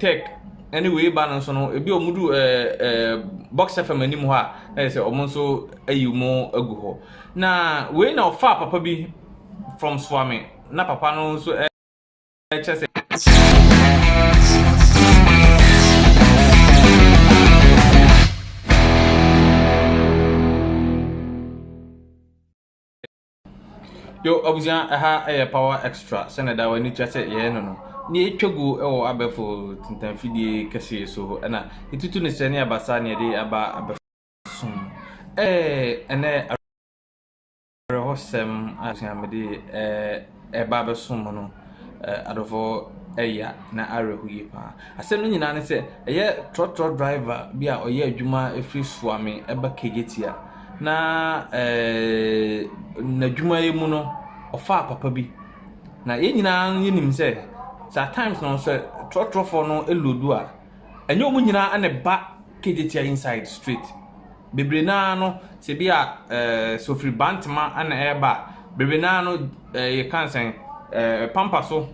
Tech ne wei ba no nso no, ebi a wɔn du ɛɛ ɛɛ Box FM anim hɔ a, na yɛ sɛ wɔn nso ayi wɔn agu hɔ. Na wei na ɔfaa papa bi from Suame na papa no nso ɛkyerɛ sɛ. Yo abusua ɛha ɛyɛ power extra sɛnea da w'ani tua sɛ yɛyɛ no no ne yɛtwa gu ɛwɔ abɛɛfo tentanfidie kɛseɛ so ɛna yɛtutu ne sɛ ne abasa ne yɛde aba abɛsom ɛɛ ɛnɛ awerɛhɔsɛm a abusua mede ɛɛ ɛba abɛsom no ɛɛ adɔfoɔ ɛya na awerɛho yie paa asɛm no nyinaa ne sɛ ɛyɛ trɔtrɔ driver bi a ɔyɛ adwuma ɛfiri Suame ɛba Kejetia na ɛɛ n'adwumayɛ mu no, ɔfaa papa bi. Na yɛn nyinaa yɛnim sɛ, sɛ at times no sɛ trɔtrɔfoɔ no loadu a, ɛnyɛ wɔn nyinaa na ɛba Kejetia inside straight. Bebree no ara no, sɛ bi a ɛɛ sɛ ofiri Bantama na ɛreba a, bebree no ara no ɛɛ yɛka no sɛn ɛɛ Pampa so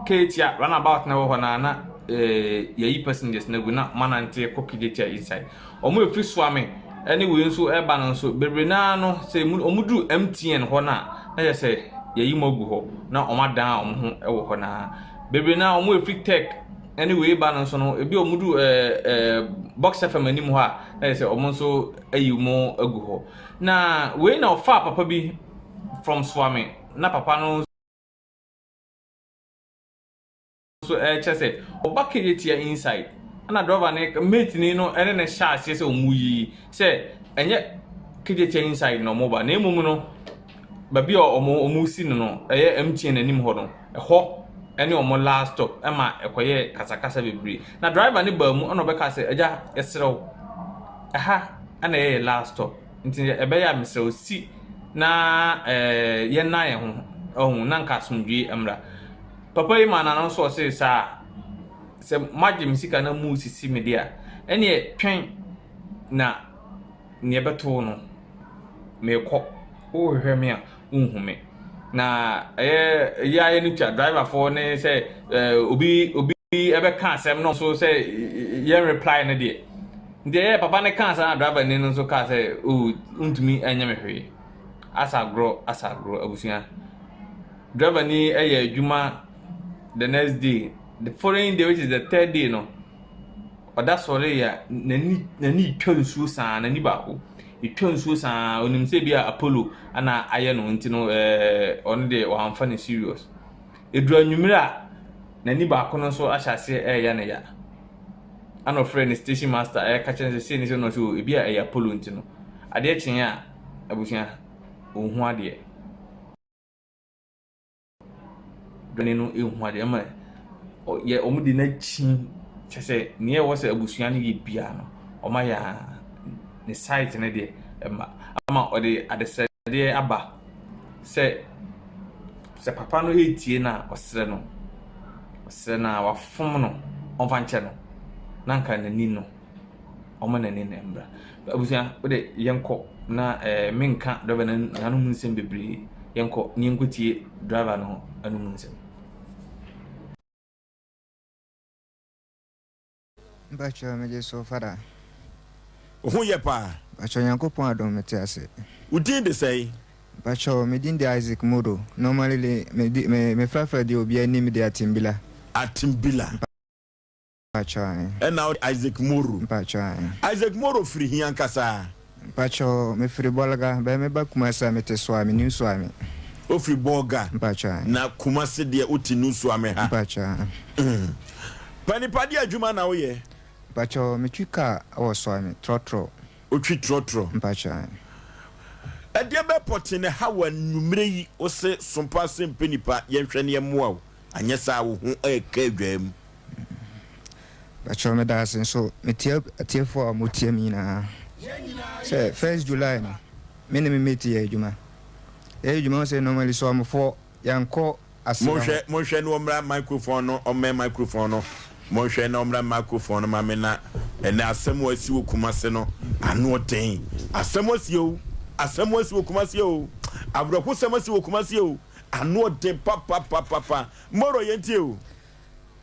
Kejetia runabout na ɛwɔ hɔ no ara na ɛɛ yɛayi passengers no agu na wɔanante kɔ Kejetia inside. Wɔn a ɛfiri Suame ne wei nso reba no nso, bebree no ara no, sɛ wɔduru MTN hɔ no a, na kyerɛ sɛ yɛayi wɔn agu hɔ na wɔadan wɔn ho wɔ hɔ no ara. Bebree no ara wɔn a ɛfiri Tech ne wei ba no nso no, ebi a wɔduru ɛɛ ɛɛ Box FM anim hɔ a, na kyerɛ sɛ wɔn nso ayi wɔn agu hɔ. Na wei na ɔfaa papa bi from Suame na papa no nso ɛkyerɛ sɛ ɔba Kejetia inside ɛna driver ne mate ni no ɛne no hyɛ aseɛ sɛ ɔmo yiyi sɛ ɛnyɛ Kejetia inside na ɔmo ba na mmom no baabi a ɔmo ɔmo si no no ɛyɛ MTN anim hɔ no ɛhɔ ɛne ɔmo last stop ɛma ɛkɔyɛ kasakasa bebree na driver ne baa mu ɛna ɔbɛka sɛ agya yɛsrɛ wo ɛha ɛna ɛyɛ yɛ last stop nti ɛbɛyɛ a mesrɛ wo si na ɛɛ yɛnna yɛn ho ɔho na nka asomdwie mmra. Papa yi maa n'ano so ɔsee saa, sɛ moagye me sika na moresisi me de a, ɛneɛ twɛn na neɛ ɛbɛto wo no, merekɔ. Wohwehwɛ me a, wonhu me. Na ɛyɛ ɛyɛ ayɛ no twa driverfoɔ ne sɛ ɛɛ obi obi ɛbɛka asɛm no nso sɛ yɛn reply no deɛ. Nti ɛyɛ papa no kaa saa na driver ni no nso kaa sɛ oh wontumi ɛnyɛ me hwee. Asa agorɔ asa agorɔ abusua. Driver ni yɛ adwuma the next day, the following day which is the third day no, ɔda sɔre yɛ n'ani n'ani twa nsuo saa n'ani baako etwa nsuo saa onim sɛ bi a Apollo ana ayɛ no nti no ɛɛ ɔno deɛ wamfa no serious. Eduru anwummerɛ a n'ani baako no nso ahyɛ aseɛ ɛreyɛ ne ya. Ana ɔfrɛ ne station master ɛreka kyerɛ no sɛ sei ne sei na ɔsɛ o ebi a ɛyɛ Apollo nti no adeɛ kyeeɛ a abusua ɔnhu adeɛ. Dwane no ehu adeɛ ama yɛ wɔn de n'akyi kyɛ sɛ nea ɛwɔ sɛ abusua no yɛ biara no wɔn ayɛ a ne site no deɛ ɛma ama ɔde adesrɛdeɛ aba sɛ sɛ papa no retie no a ɔsrɛ no ɔsrɛ no a wafom no ɔmfa nkyɛ no na nka n'ani no. ɔma n'ani na mbra. Abusua, wo de yɛnkɔ na eh, menka driver no n'anom nsɛm bebree. Yɛnkɔ na yɛnkɔtie driver no anom nsɛm. Mpakyɛw megye so fada. Wo ho yɛ paa. Mpakyɛw Nyankopɔn adom mete ase. Wo din de sɛn? Mpakyɛw me din de Isaac Modo. Normally me me me frafra deɛ obiara nim de Atimbila. Atimbila. Mpakyɛw ae. Ɛna wo de Isaac Moro. Mpakyɛw ae. Isaac Moro firi he ankasa? Mpakyɛw me firi Bolga, bɛɛ me ba Kumasi a me te Suame, New Suame. Wo firi Bolga? Mpakyɛw ae. Na Kumasi deɛ wo te New Suame ha? Mpakyɛw ae. Panipa deɛ adwuma na wo yɛ? Mpakyɛw me twi car wɔ Suame, trɔtrɔ. Wo twi trɔtrɔ? Mpakyɛw ae. Ɛdeɛ bɛ pɔtee na ɛha wo anwummerɛ yi, wo se Sompa se mpɛ nipa, yɛnhwɛ na yɛmmoa wo, anyɛ saa a wo ho ɛɛka adwaa mu. Pakyɛw meda ase nso metia atiefoɔ a ɔmo tie me nyinaa sɛ first July no me ne me mate yɛ adwuma yɛyɛ adwuma ho sɛ normally so ɔmofoɔ yɛnkɔ aseda Monhwɛ hɔ. monhwɛ na ɔmmra microphone no ɔmmɛn microphone no monhwɛ na ɔmmra microphone no ma me na ɛnɛ asɛm a asi wɔ Kumase no ano ɔden asɛm asi o asɛm asi wɔ Kumase o awerɛhosɛm asi wɔ Kumase o ano ɔden papapapapa Moro yɛntie o.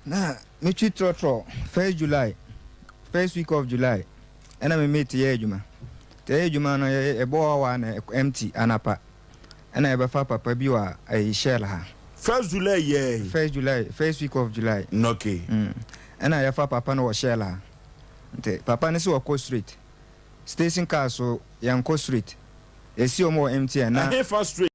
Na metwi trɔtrɔ first July, first week of July ɛna me mate yɛ adwuma. Nti yɛyɛ adwuma no yɛbɔ wawa na empty anapa ɛna yɛbɛfa papa bi wɔ ɛyi Shell ha. First July yɛɛ. First July, first week of July. Okay. Ɛna yɛfa papa no wɔ Shell ha. Nti papa no sɛ ɔkɔ straight. Station car so yɛnkɔ straight. Yɛsi wɔn wɔ MTN na. Ɛhefa straight?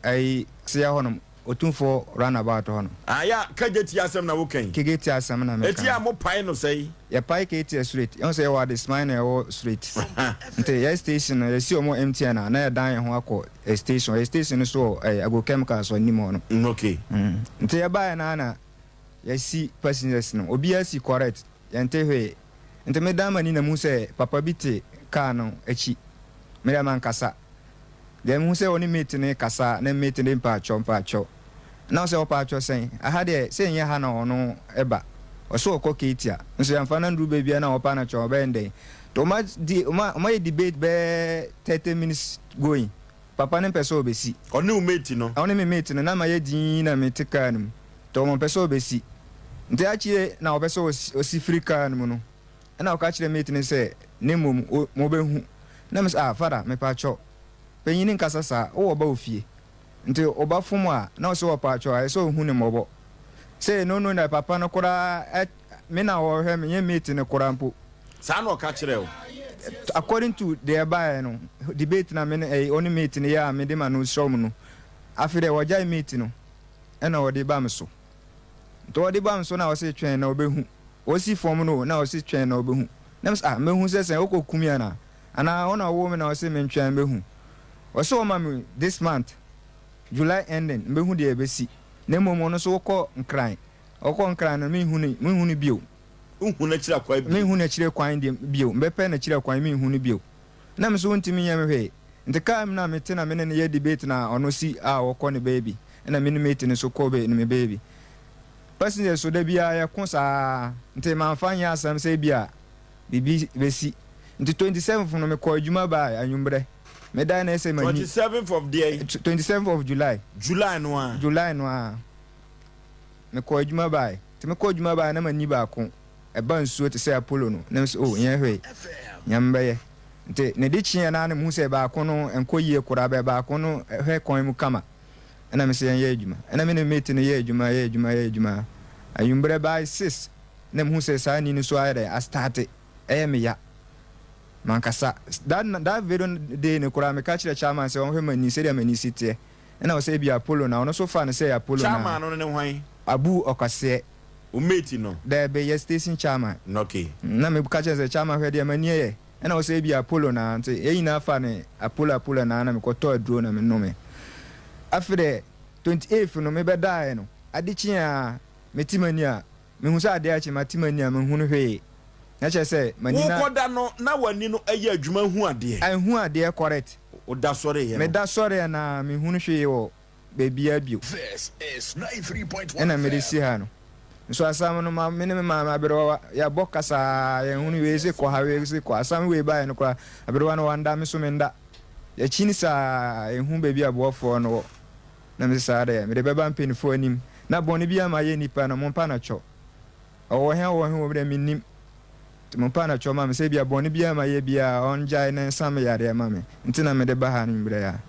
Ayi sea hɔ nom, Otumfoɔ round about hɔ nom. Ah ya, Kegyetia asɛm na woka yi. Kegetia asɛm na meka. Eti a mo pae no sɛi? Yɛ pae Kegetia straight, yɛhu sɛ yɛwɔ Adeseman na yɛwɔ straight. Nti yɛ station no, yɛsi ɔmo MTN a, na yɛdan yɛn ho akɔ yɛ station, yɛ station no so wɔ ɛyi Ago Chemicals anim hɔ nom. Mm okay. Nti yɛbaeɛ no ara na yɛsi passengers no, obiara si correct, yɛnte hwee. Nti medan m'ani na mehu sɛ papa bi te car no akyi, me deɛ mankasa. Deɛ mehu sɛ ɔne mate no rekasa na mate no de mpaatwɔ mpaatwɔ na ɔsɛ ɔpaatwɔ sɛn aha deɛ sɛ nyɛ ha na ɔno ɛba ɔsɛ ɔkɔ Ketia nso yɛmfa no anduru baabi a na ɔpa no kyɛw ɔbɛyɛ ndɛn nti ɔma di ɔma ɔma yɛ debate bɛyɛ 30 minutes going papa no mpɛ sɛ ɔbɛsi. Ɔne wo mate no? Ɔne me mate no na mayɛ dinn na mete car no mu nti ɔmo mpɛ sɛ ɔbɛsi nti akyire na ɔpɛ sɛ ɔsi firi car no mu no Ɛna ɔka kyerɛɛ mate no sɛ, Na mmom wo, mobɛhu. Na mese, Ah, Fada, mepakyɛw, panyin nkasa saa, wowɔ ba wɔ fie, nti wo ba fom a, na ɔse ɔpakyɛw a, ɛsɛ sɛ ohu no mmɔbɔ. Sei no no na papa no koraa ɛ, me na ɔhwɛ me, nyɛ mate no koraa mpo. Saa na ɔka kyerɛɛ wo? According to deɛ ɛbaeɛ no, debate na me ne, ɛyi, ɔne mate no yɛ a mede m'ano srɛ wɔn no, afei deɛ wɔgyae mate no, ɛna ɔde ba me so. Nti ɔde ba me so na ɔse twɛn na ɔbɛhu. Osi fam no o, na ɔse twɛn na ɔbɛhu. Na mese ah, mɛhu sɛ sɛn, wokɔ ku me anaa? Anaa wo na wowoo me na ɔse mentwɛn mɛhu? Ɔse ɔma me this month, July ending, mɛhu deɛ ɛbɛsi. Na mmom ɔno nso wokɔ Nkran, ɔkɔ Nkran no menhu no, menhu no bio. Wonhu n'akyiri akwan bio? Menhu n'akyiri kwan deɛ bio, mɛpɛ n'akyiri akwan menhu no bio. Na me nso wontumi nyɛ me hwee. Nti car mu na mete na me ne no yɛ debate na ɔno si a ɔkɔ ne baabi, ɛna me ne mate no nso kɔ ne me baabi. Passengers so da biara yɛko saa nti mamfa nyɛ asɛm sɛ ebia biribi bɛsi. Nti 27th no mekɔɔ adwuma bae anwummerɛ. Medae na ɛsɛ m'ani. 27th of deɛn? 27th of July. July no ara? July no ara. Mekɔɔ adwuma bae. Nti mekɔɔ adwuma bae na m'ani baako ɛba nsuo te sɛ Apollo no. Na mese oh nyɛ hwee, Nyame bɛyɛ. Nti ne de kyeeɛ no ara na mehu sɛ baako no ɛnkɔ yie koraa bɛ baako no hwɛ kwan mu kama. Ɛna mese yɛnyɛ adwuma. Ɛna me ne me mate no yɛɛ adwuma, yɛɛ adwuma, yɛɛ adwuma. Anwummerɛ by six na mehu sɛ saa ni no so ayɛ dɛn, astarte, ɛyɛ me ya. Mankasa. That, that very day no koraa meka kyerɛɛ chairman sɛ ɔnhwɛ m'ani sɛdeɛ m'ani si teɛ. Ɛna ɔsɛ ebia Apollo na, ɔno nso faa no sɛ ɛyɛ Apollo na. Chairman no ne hwan? Abu Ɔkwaseɛ. Wo mate no? Daabi, yɛ station chairman. Okay. Na meka kyerɛɛ no sɛ, chairman hwɛ deɛ m'ani yɛ. Ɛna ɔsɛ ebia Apollo na nti yɛn nyinaa faa no Apollo Apollo na na mekɔtɔɔ aduro na menomee. Afei dɛ 28th no mebɛdaeɛ no, ade kyeeɛ a mete m'ani a, mehu sɛ adeɛ akye, mate m'ani a menhunu hwee. Na kyerɛ sɛ m'ani na. Wokɔda no na w'ani no yɛ adwuma hu adeɛ? Ɛnhu adeɛ correct. Woda sɔreeɛ no? Meda sɔreeɛ no a menhunu hwee wɔ baabiara bio. Ɛna mede si ha no. Nso asam no ma me ne me maame aberewa yɛabɔ kasa aa yɛnhunu wei se kɔ ha wei se kɔ asam wei baeɛ no koraa aberewa no wanda me so menda. Yɛkyini saa yɛnhu baabi a boafoɔ no wɔ. Na mese saa deɛ mede bɛba mpaninfoɔ anim na bɔne biara mayɛ nnipa no mompa no kyɛw. Ɔwɔ he ɔwɔ he wɔ me deɛ mennim. Nti mompa no kyɛw ma me sɛ ebia bɔne biara mayɛ biara ɔngyae na nsa me yareɛ ma me nti na mede ba ha anwummerɛ yi a.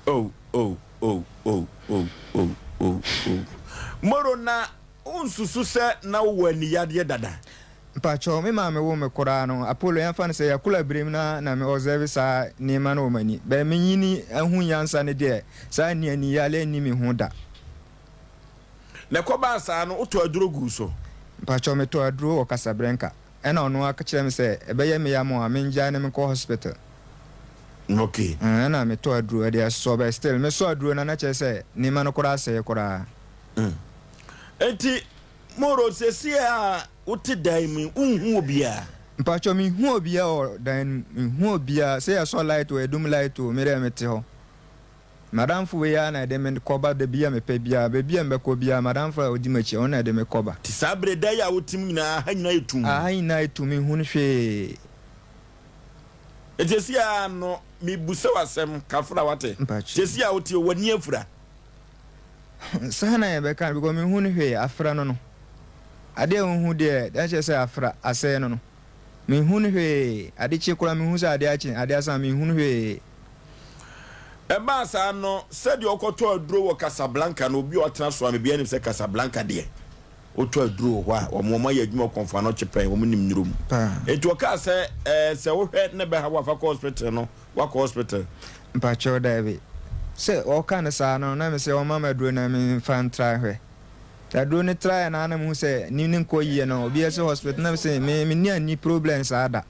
Oh oh oh oh oh oh oh oh Moro na wonsusu sɛ na wowɔ aniyadeɛ dada? Mpakyɛw, me maame woo me koraa no, Apollo, yɛmfa no sɛ yɛakula berem na na me observe saa nneɛma no wɔ m'ani, but menyini ahu nyansa no deɛ, saa ani aniyale nni me ho da. Na ɛkɔbaa saa no, wotɔɔ aduro guu so? Mpakyɛw, metɔɔ aduro wɔ Casablanca, ɛna ɔno ara kyerɛɛ me sɛ ɛbɛyɛ me ya mo a mengyae na menkɔ hospital. Okay. Ɛna metɔɔ aduro ɛde asɔ, but still mesɔ aduro no a na kyerɛ sɛ nneɛma no koraa asɛe koraa. Enti Moro, seesei a wote dan mu yi, wonhu obiara? Mpakyɛw, menhu obiara wɔ dan no mu, menhu obiara, sɛ yɛsɔ light o, yɛdum light o, me deɛ mete hɔ. M'adamfo wei ara na ɛde me kɔba baabi a mepɛ biara, baabi a mebɛkɔ biara, m'adamfo a odi m'akyi, ɔno na ɛde me kɔba. Te saa bere da yi a wote mu nyinaa, aha nyinaa yɛ tumm. Aha nyinaa yɛ tumm, menhunu hwee. Enti seesei ara no, mebisa wo asɛm, Kafra, woate? Mpakyɛw. Seesei a wote yi, w'ani afura? Saa na yɛbɛka no because menhu no hwee, afra no no. Adeɛ a wohu deɛ, na kyerɛ sɛ afra, asɛe no no. Menhu no hwee, ade kye koraa menhu sɛ ade akye, ade asa, menhu no hwee. Ɛbaa saa no, sɛdeɛ ɔkɔtɔɔ aduro wɔ Casablanca no, obi a ɔtena so a me biara nim sɛ Casablanca deɛ, wotɔ aduro wɔ hɔ a, wɔn wɔayɛ adwuma wɔ Kɔmfo Anɔkye pɛn, wɔn nim nnuro mu. Enti ɔkaa sɛ, Ɛɛ, sɛ wohwɛ na ɛbɛha wo a, fa kɔ hospital no. Woakɔ hospital? Mpakyɛw, daabi. Sɛ ɔka no saa no, na mesɛ ɔmma me aduro na memfa ntra nhwɛ. Nti aduro no traeɛ no ara na mehu sɛ ne no nkɔ yie no, obiara sɛ hospital, na mesɛ me menni anni problem saa da.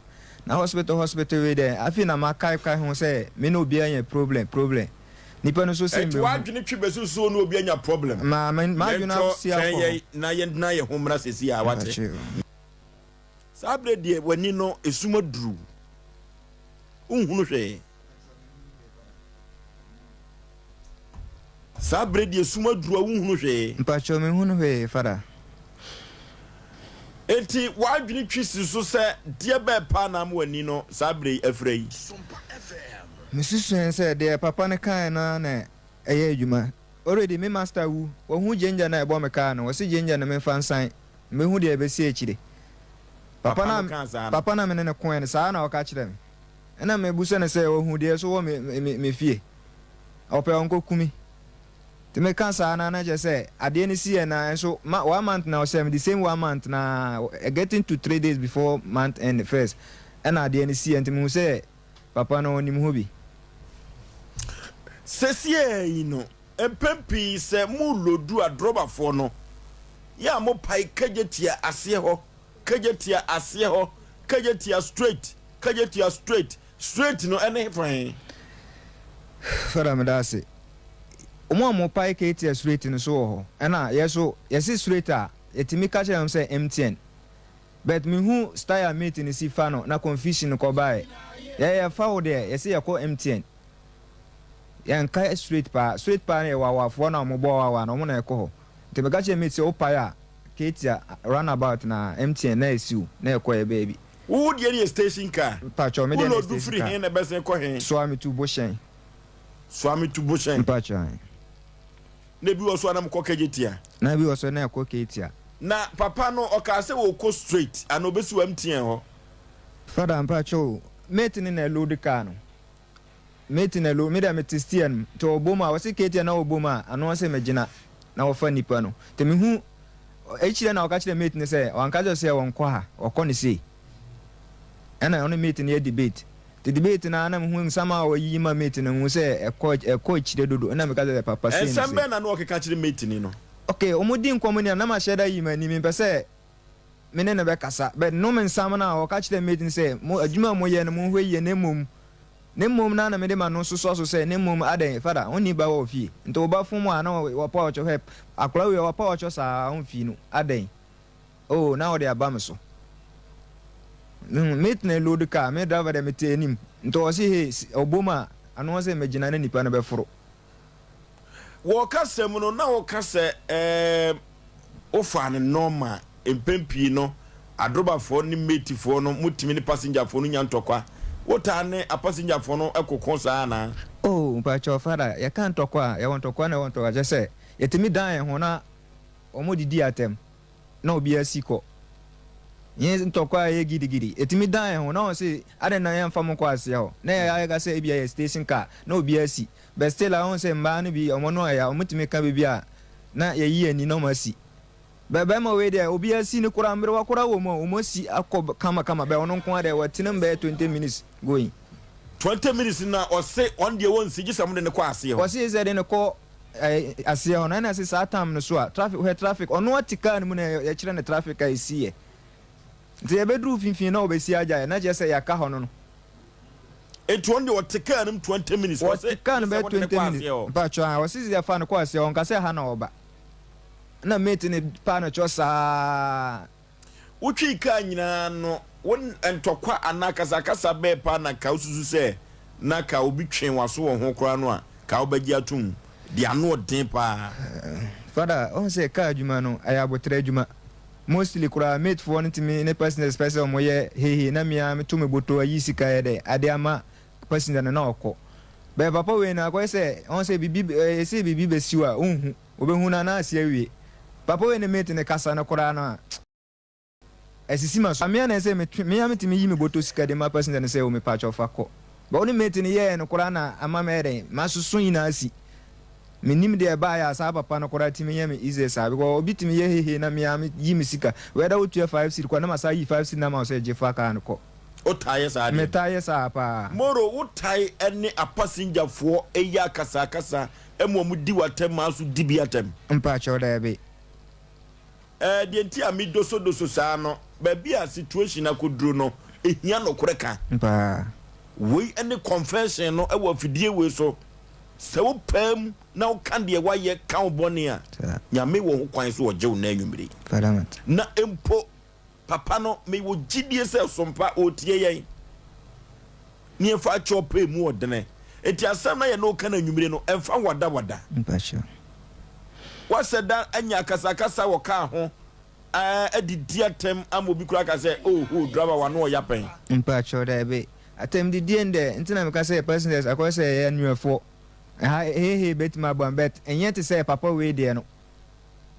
Na hospital hospital wei deɛ, afei na makaekae ho sɛ me ne obiara nya problem problem. Nipa no nso se Ɛnti mbehu. w'adwene twe bɛsusuo ne obi anya problem? Ma me m'adwene Yɛntɔ asi akɔ twɛn hɔ. yɛn na yɛntena yɛn ho mmra seesei ara, wate? Mpakyɛw. Saa berɛ deɛ w'ani no esum aduru, wonhunu hwee. Saa berɛ deɛ sum aduru a wonhunu hwee. Mpakyɛw menhunu hwee Fada. Enti w'adwene twi si so sɛ deɛ bɛɛ paa na ama w'ani no saa berɛ yi afira yi? Mesusuɛn sɛ deɛ papa no kaeɛ no ara na ɛyɛ adwuma. Already me master wu, wahu ginger no a ɛbɔ me kaa no, ɔse ginger no memfa nsan, mehu deɛ ɛbɛsi akyire. Papa no a papa no a me ne no koeɛ no saa na ɔka kyerɛɛ me. Ɛna mebisa no sɛ ɔhu deɛ ɛso wɔ me me me fie. Ɔpɛ ɔnkɔku me. Nti meka saa no a na kyerɛ sɛ adeɛ no siiɛ no ara nso ma one month na ɔhyɛɛ me the same one month no ara getting to 3 days before month end first ɛna adeɛ no siiɛ nti mehu sɛ papa no ɔnim ho bi. Sesiei yi no, mpɛn pii sɛ mo lodu a drɔbafoɔ no yɛ a mo pae kagye tia aseɛ hɔ, kagye tia aseɛ hɔ, kagye tia straight, kagye tia straight, straight no ɛne hefa he? Fada meda ase. Wɔn a wɔpae KTS straight no so wɔ hɔ. Ɛna yɛ so yɛse straight a yɛtumi ka kyerɛ wɔn sɛ MTN. But mehu style a mate no si fa no na confusion kɔ baeɛ. Yɛ yɛfa wo deɛ yɛse yɛkɔ MTN. Yɛnka straight paa. Straight paa no yɛ wawafoɔ no a wɔbɔ wawa no wɔn na ɛkɔ hɔ. Nti meka kyerɛ mate sɛ wopae a KTS round about na MTN na ɛsiw na ɛkɔ yɛ baabi. Wo deɛ no yɛ station car. Mpakyɛw me Wo deɛ no yɛ loadu station firi car. he na ɛbɛsen kɔ he? Soa me tu bohyɛn. Soa me tu bohyɛn. Mpakyɛw ae. Na ebi wɔ so a na mokɔ Kejetia. Na ebi wɔ so na ɛkɔ Ketia. Na papa no ɔkaa sɛ ɔɔkɔ straight anaa ɔbɛsi wɔ MTN hɔ? Fada mpakyɛw mate no na ɛload car no. Mate na ɛload, me deɛ mete steer no mu nti ɔbɔ mu a ɔse Ketia na ɔbɔ mu a ano ɔse megyina na wɔfa nipa no nti mehu Akyire na ɔka kyerɛɛ mate no sɛ wanka kyerɛ sɛ ɔnkɔ ha, ɔkɔ no sei. Ɛna ɔne mate no yɛ debate. Nti debate no ara na mehu nsɛm a ɔyiyi ma mate no, mehu sɛ ɛkɔ ɛkɔ akyire dodo. Ɛna meka kyerɛ sɛ papa sei ne Nsɛm sei. bɛn na na ɔkeka kyerɛ mate ni no? Okay, wɔn di nkɔmmɔ ni a na mahyɛ da yi m'ani, mempɛ sɛ me ne no bɛkasa. But nom nsɛm no a ɔka kyerɛɛ mate no sɛ mo adwuma a moyɛ no monhwɛ yie na mmom Na mmom na na mede m'ano sosɔ so sɛ, Na mmom adɛn, Fada, wonni ba wɔ fie? Nti wo ba fom a na wapa ɔkyɔ, hwɛ, akwadaa wei wapa ɔkyɔ saa a, womfii no, adɛn? Oh, na ɔde aba me so. Me tena load car, me driver deɛ mete anim. Nti ɔse hey, ɔbom a, ano ɔse mɛgyina na nipa no bɛforo. Wɔ kasa mu no, na woka sɛ ɛɛm, wofaa no normal. Mpɛn pii no, adrobafoɔ ne matefoɔ no, motumi ne pasengyafoɔ no nya ntɔkwa. Wotaa ne apasengyafoɔ no koko saa anaa? Oh, mpakyɛw Father, yɛka ntɔkwa a, yɛwɔ ntɔkwa na yɛwɔ ntɔkwa, kyerɛ sɛ, yɛtumi dan yɛn ho na wɔdidi atɛm. Na obiara si kɔ. Nye ntɔkwa a ɛyɛ gidigidi. Etumi dan yɛn ho na wɔse adɛn na yɛmfa mo nkɔ aseɛ hɔ. Na yɛayɛ ka sɛ ebia yɛ station car na obiara si. But still a wohu sɛ mmaa no bi wɔn ano ɛya wɔtumi ka biribi a na yɛyi yɛn ani na wɔn asi. But bɛrima wei deɛ obiara si no koraa mmerewa koraa wɔ mu a wɔn asi akɔ kama kama but ɔno nko ara deɛ watena mu bɛyɛ 20 minutes going. 20 minutes na ɔse ɔno deɛ ɔnsi gye sɛ mode no kɔ aseɛ hɔ. Ɔse sɛ de no kɔ aseɛ hɔ no ɛna ɛse saa time no so a traffic hwɛ traffic ɔno ɔte car no mu na yɛkyerɛ no traffic a ɛsi yɛ nti yɛbɛduru mfimfini na ɔbɛsi agya yɛ na kyerɛ sɛ yɛaka hɔ no no. Nti ɔno deɛ ɔte car no mu 20 minutes ɔte car no bɛyɛ 20 minutes mpakyɛ a ɔse sɛ yɛfa no kɔ aseɛ hɔ ɔnka sɛ ha na ɔba na mate no paa no kyerɛ saa. Wotwii kaa nyinaa no, wo ntɔkwa anaa akasakasa bɛn paa na ka wususu sɛ na ka obi twee w'aso wɔ ho koraa no a, ka wobɛgye atom? Deɛ ano ɔden paa. Father, wohu sɛ kaa adwuma no, ɛyɛ aboterɛ adwuma. Mostly koraa, mate foɔ no tumi ne passengers pɛ sɛ wɔyɛ hehe na me ara meto me bɔtɔ ayi sika yɛ dɛ ade ama passenger no na ɔkɔ. Bɛɛ papa wei no akɔyɛ sɛ ɔn sɛ biribi ɛsɛ biribi bɛsiw a wonhu, wobɛhu no a na ase awie. Papa wei ne mate no kasa no koraa no a, Asisi m'aso. Me a na ɛsɛ metwe me a metumi yi me bɔtɔ sika de ma passenger no sɛ o mepakyɛw fa kɔ. But wo ne mate no yɛɛ no koraa na ama mɛyɛ dɛn masoso nyinaa asi. Mennim deɛ ɛbaeɛ a saa papa no koraa tumi yɛ me easy saa because obi tumi yɛ hehe na me a me yi me sika whether wotua 5 cedi koraa na masan ayi 5 cedi no ama wo sɛ gye fa car no kɔ. Wotaa yɛ saa adeɛ no? Metaa yɛ saa paa. Moro, wotae ne apasenjafoɔ yɛ akasakasa ma wɔn di wo atɛm maa so di bi atɛm? Mpakyɛw, daabi. Eh, deɛ nti a me doso doso saa no, baabi a situation akɔduro no, ɛhia nokorɛ ka. Paa. Wei ne confession no wɔ afidie wei so. Sɛ wo paa mu na wo ka deɛ wayɛ ka wo bɔne a, Nyame wɔ ho kwan sɛ ɔgye wo nnɛ anwummere yi. Father Matt. Na mpo papa no, me wɔ gyidie sɛ sompa ɔretie yɛn. Ne yɛmfa akyɛ ɔpɛ mu ɔdene. Enti asɛm no a yɛne wo ka no anwummere no, ɛmfa wadawada. Mpakyɛw. Woasɛ da anya akasakasa wɔ kaa ho, adidi atɛm ama obi koraa aka sɛ, Oh, ho, driver w'ano ɔya pɛn. Mpakyɛw, daabi. Atɛmdidie ndɛ, nti na meka sɛ passengers akɔyɛ sɛ yɛyɛ anuafoɔ. Ɛha, hehe bɛtumi aboa me but ɛnyɛ te sɛ papa wei deɛ no.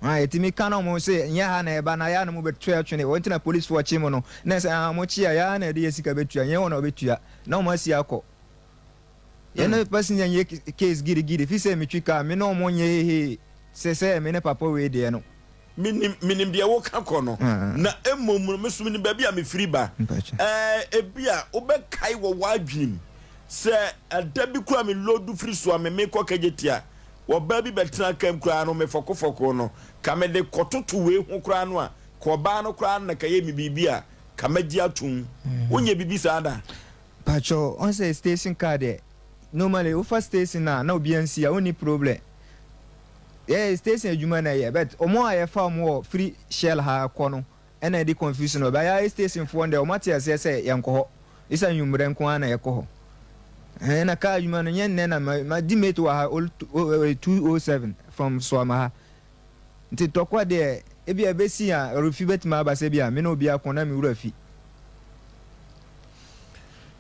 Ah, yɛtumi ka na wɔn se nyɛ ha na ɛba na yɛ a na mo bɛto atwene, wɔn nti na policefoɔ kye mo no. Na ɛsɛ ah, wɔn kye a, yɛ ara na yɛde yɛ sika bɛtua, nyɛ wɔn na wɔbɛtua. Na wɔn asi akɔ. Yɛne passenger nyɛ case gidigidi fi sɛ metwi car me ne ɔmo nyɛ hehe sɛ sɛ me ne papa wei deɛ no. Menim, menim deɛ woka kɔ no, na mmom no, me nso menim baabi a mefiri ba. Ɛɛ, ebia wobɛkae wɔ w'adwenem sɛ ɛda bi koraa me loodu firi Suame merekɔ Kejetia, ɔbaa bi bɛtenaa kaa mu koraa no, mefɔkofɔkoo no. Ka mede kɔtoto wei ho koraa no a, ka ɔbaa no koraa na ka ɛyɛ me biribi a, ka mɛgye atom. Wonyɛ biribi saa da? Pakyɛw ɔn sɛ station car deɛ normally wofa station a na obiara nsi a wonni problem yɛ station adwuma na ɛyɛ but ɔmo a yɛfa ɔmo wɔ firi shell ha kɔ no ɛna ɛde confusion wɔ ba yɛ station foɔ no deɛ ɔmo ate aseɛ sɛ yɛnkɔ hɔ isa nwummerɛ nko ara na yɛkɔ hɔ ɛn na car adwuma no nyɛ nnɛ na ma ma di mate wɔ ha 207 from Soama ha Nti tɔkwa deɛ ebia ɛbɛsi a ɔrefi bɛtumi aba sɛ ebia me ne obi ako na me wura fi.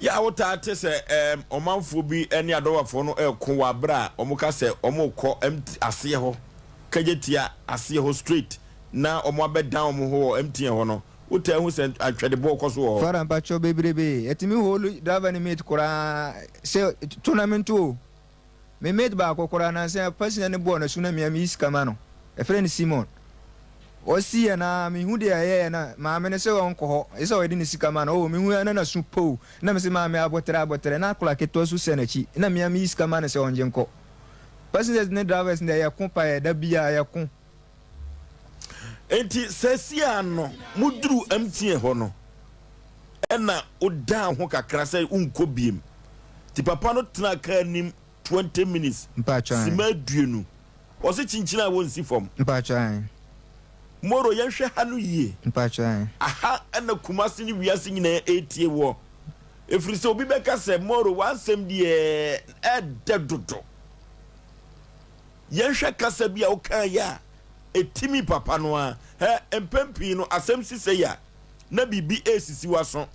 Yɛ a wotaa te sɛ ɛɛm ɔmanfoɔ bi ne adɔbafoɔ no reko wɔ aberɛ a wɔka sɛ wɔrekɔ MT aseɛ hɔ, Kagyetia aseɛ hɔ straight na wɔn abɛdan wɔn ho wɔ MTN hɔ no, wotaa hu sɛ atwɛdebɔ rekɔ so wɔ hɔ. Father mpakyɛw bebrebe yɛtumi hold driver ne mate koraa sɛ to na mento o. Me mate baako koraa nansa yi pasina no bɔɔ n'asu na mea meyi sika ma no. Yɛfrɛ no Simon. Ɔsi yɛ na mehu deɛ ɛyɛɛ na maame no sɛ ɔnkɔ hɔ ɛsɛ sɛ ɔde ne sika ma no. Oh mehu yɛ na n'asu pow na mese maame aboterɛ aboterɛ na akwadaa ketewa nso hyɛ n'akyi na mea meyi sika ma no sɛ ɔngye nkɔ. Passengers ne drivers deɛ yɛko pa yɛ da biara yɛko. Enti seesei ara no moduruu MTN hɔ no ɛna wodaa ho kakra sɛ wonkɔ biem. Nti papa no tenaa kaa nim 20 minutes, Mpakyɛw ae. sima aduonu. Ɔse kyinkyin a wonsi fam. Mpakyɛw ae. Moro yɛnhwɛ ha no yie. Mpakyɛw ae. Aha na Kumasi ne wiase nyinaa ɛretie woɔ. Ɛfiri sɛ obi bɛka sɛ Moro w'asɛm deɛ ɛɛdɛ dodo. Yɛnhwɛ kasa bi a wokaeɛ a ɛtimi papa no ara. Hɛ, mpɛn pii no asɛm si sei a, na biribi resisi w'aso.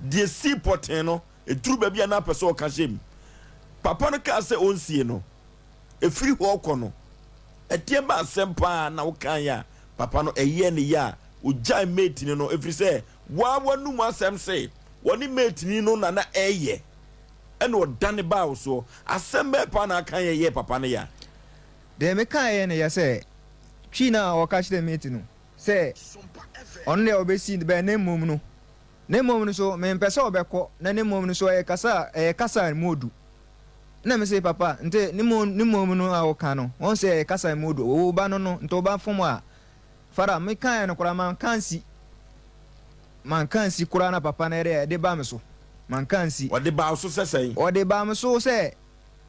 Deɛ ɛsii pɔtee no, ɛduru baabi a na apɛ sɛ ɔka hyɛ mu. Papa no kaa sɛ ɔnsie no. Ɛfiri hɔ rekɔ no, ɛdeɛn ba asɛm paa na wokaeɛ a papa no ɛyɛɛ ne ya a ɔgyae mateni no ɛfiri sɛ woa w'anum asɛm se wɔne mateni no na na ɛreyɛ ɛna ɔdane baa wo soɔ. Asɛm bɛn paa na aka yɛ yɛɛ papa no ya? Deɛ mekaeɛ ne yɛ sɛ, Twi no a ɔka kyerɛɛ mate no sɛ ɔno deɛ ɔbɛsi bɛn ne mmom no, ne mmom no so mempɛ sɛ ɔbɛkɔ na ne mmom no so ɛyɛ kasa a ɛyɛ kasa a ɛmu ɔdu. Ɛna mese papa nti ne mmom ne mmom no a woka no wɔn sɛ ɛyɛ kasa a ɛmu ɔdu wo ba no no nti wo ba fom a fara mekaeɛ no koraa manka ansi Manka ansi koraa na papa no ɛde ɛde ba me so. Manka ansi. Ɔde baa wo so sɛ sɛn? Ɔde baa me so sɛ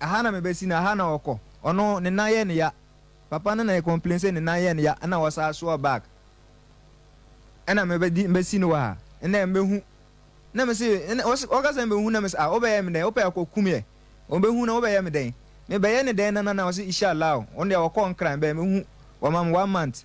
ɛha na mebɛsi no, ɛha na ɔkɔ. Ɔno ne nan yɛ no ya. Papa no na ɛcomplain sɛ ne nan yɛ no ya ɛna ɔsan soa bag. Ɛna mebɛdi mebɛsi no wɔ ha. Ɛna mebɛhu. Na mese ɛna ɔse ɔka sɛ mebɛhu na mese ah wobɛyɛ me dɛn? Wopɛ akɔ kum yɛ? Ɔbɛhu na wobɛyɛ me dɛn? Mebɛyɛ ne dɛn nana na ɔse ishallah ɔno deɛ ɔkɔ Nkran bɛɛ mɛhu. Wama me one month.